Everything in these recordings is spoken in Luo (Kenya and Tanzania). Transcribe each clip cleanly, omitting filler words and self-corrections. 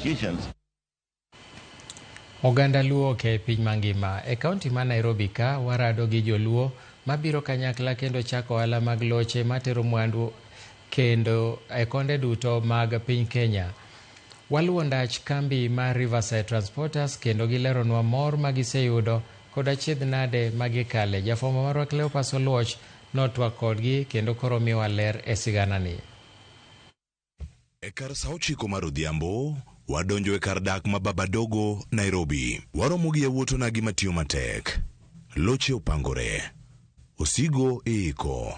institutions. Oganda Luo oke e piny mangima. E kaunti ma Nairobi ka, warado gi joluo mabiro kanyakla kendo chako ohala mag loche matero mwandu kendo e konde duto mag piny Kenya. Waluwo ndach kambi mar Riverside Transporters kendo gileronwa mor ma giseyudo kod achiedh nade ma gikale. Jafwambo marwa Cleopas Oluoch notwak kodgi kendo koro miwa ler e siganani. E kar sa 9 mar odhiambo, wadonjo e kar dak ma Baba Dogo, Nairobi. Waromo gi yawuot onagi matiyo matek. Loche opangore. Osigo iiko.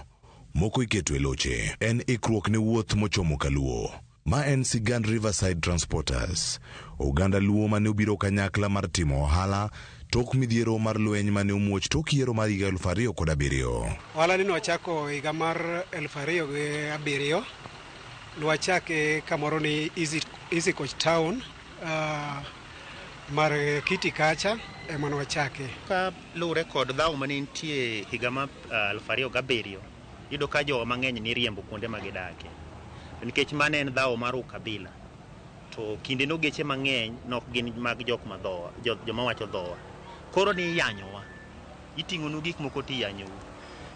Moko iketo e loche. En ikruok ne wuoth mochomo Kaluo. Ma en sigand Riverside Transporters. Oganda Luo mane obiro kanyakla mar timo ohala tok midhiero mar lweny mane omuoch tok yiero mar higa 2007. Ohala ni nwachako higa mar 2007. Nwachake kamoro ni Easy Coach Town mar Kiti kacha ema nwachake. Ka luwre kod dhawo mane nitie higa mar 2007, iyudo ka jowa mang'eny niriembo kuonde ma gidake. Nikech mano en dhawo mar ukabila. To kinde no geche mang'eny nok gin mag jok ma dhowa, joma wacho dhowa. Koro ni iyanyowa. Iting'onu gik moko to iyanyou.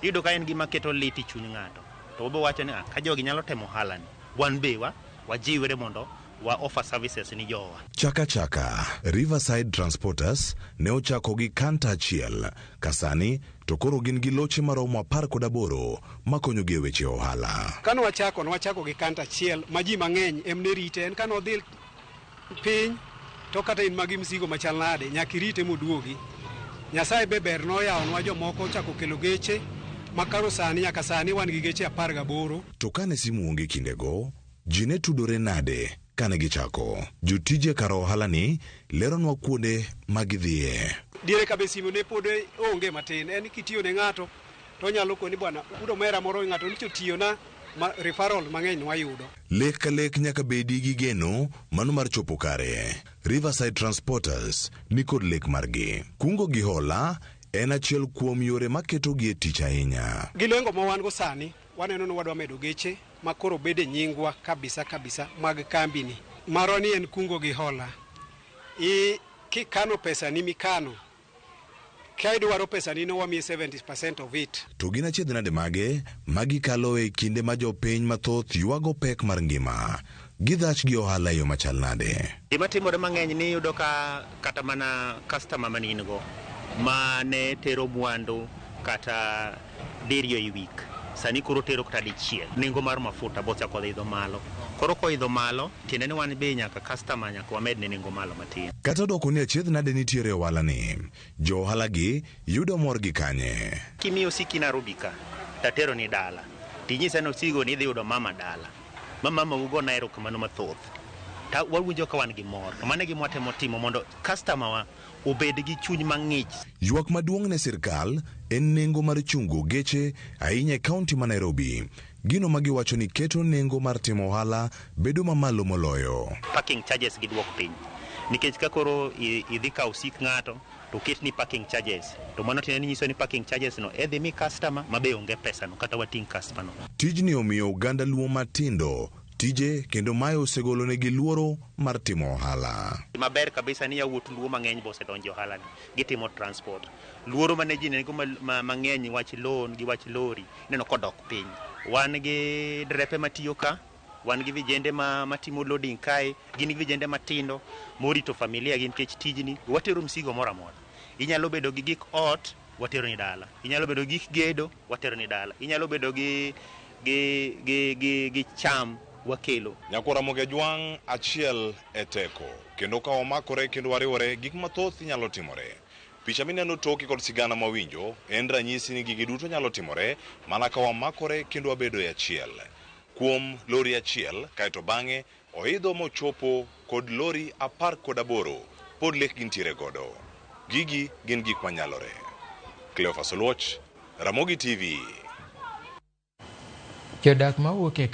Iyudo ka en gima keto lit e chuny ng'ato. To wabo wacho ni ka jogi nyalo temo ohala ni, wan be wajiwre mondo wa offer services ni jowa. Chaka chaka, Riverside Transporters ne ochako gi kanta achiel. Kasani to koro gin gi loche maromo 18 makonyogi e weche ohala. Kane wachako, nwachako gi kanta achiel ma ji mang'eny em ne rite. En kane odhi piny to kata in magi msigo machal nade, nyaka irite moduogi. Nyasaye be ber noyawonwa jomoko ochako kelo geche ma koro sani nyaka sani wan gi geche 18. To kane simu onge kindego, ji ne tudore nade kane gichako? Jotije kar ohala ni leronwa kuonde ma gidhiye. Diere ka be simu ne pod onge matin, en kitiyo ne ng'ato to onyalo koni bwana udo mera moro ng'ato nicho tiyona ma referral mang'eny nwayudo. Lek ka lek nyaka bedi gi geno mano mar chopo kare. Riverside Transporters ni kod lek margi. Kungo gi hola en achiel kuom yore maketogi e tich ahinya. Gi lengo ma wan go sani, waneno ni wadwa medo geche ma koro bede nyingwa kabisa kabisa mag kambini. Marwa ni en kungo gi hola. Kikano pesa ni mikano, ka idwaro pesa ni no wamiyi 70% of it. To gin achiedh nade mage ma gikalo e kinde ma jopiny mathoth ywago pek mar ngima? Gidhach gi ohala e yo machal nade? Gima timore mang'eny ni iyudo ka kata mana customer mane in go mane tero mwandu kata diriyo e week, sani koro tero kata dichiel. Nengo mar mafuta bochako idho malo. Koro koidho malo, tiende ni wan be nyaka customer nyaka wamed ne nengo malo matin. Kata odoko ni achiedh nade nitiere e ohala ni, jo ohala gi yudo mor gi kanye? Kimiyo osiki Nairobi ka, tatero ni dala. Tinyisa ni osigo ni idhi yudo mama dala. Ma mama ugona erokamano mathoth. Ta wawinjo ka wan gi mor. To mano e gima watemo timo mondo customer wa obed gi chuny mang'ich. Ywak maduong' ne sirkal en nengo mar chungo geche ahinya e kaunti ma Nairobi. Gino ma giwacho ni keto nengo mar timo ohala bedo mamalo moloyo. Parking charges giduok piny. Nikech ka koro idhi kawo osik ng'ato to ketni parking charges. To mano tiende ni nyiso ni parking charges no edhi mi customer ma be onge pesa no kata wating' customer no. Tijni omiyo oganda Luo matindo tije kendo mae osegolonegi luoro mar timo ohala. Maber kabisa ni yawuot Luo mang'eny be osedonjo e ohala ni. Gitimo transport. Luoro mane ji nigo mang'eny wach loan gi wach lori ineno kodok piny. Wan gi drepe matiyo ka, wan gi vijende matimo loading kae, gin gi vijende matindo morito familia gi nikech tijni. Watero msigo moro amora. Inyalo bedo gi gik ot, watero ni dala. Inyalo bedo gi gik gedo, watero ni dala. Inyalo bedo gi cham, wakelo. Nyakwar Ramogi Ajwang' achiel e teko, kendo ka wamakore kendo wariwore, gik mathoth nyalo timore. Picha mineno toke kod sigana mawinjo en ranyisi ni gigi duto nyalo timore mana ka wamakore kendo wabedo e achiel. Kuom lori achiel, kaeto bang'e oidho mochopo kod lori 18 pod lek gintiere godo. Gigi gin gik manyalore. Cleophas Oluoch, Ramogi TV. Jodak mawuok e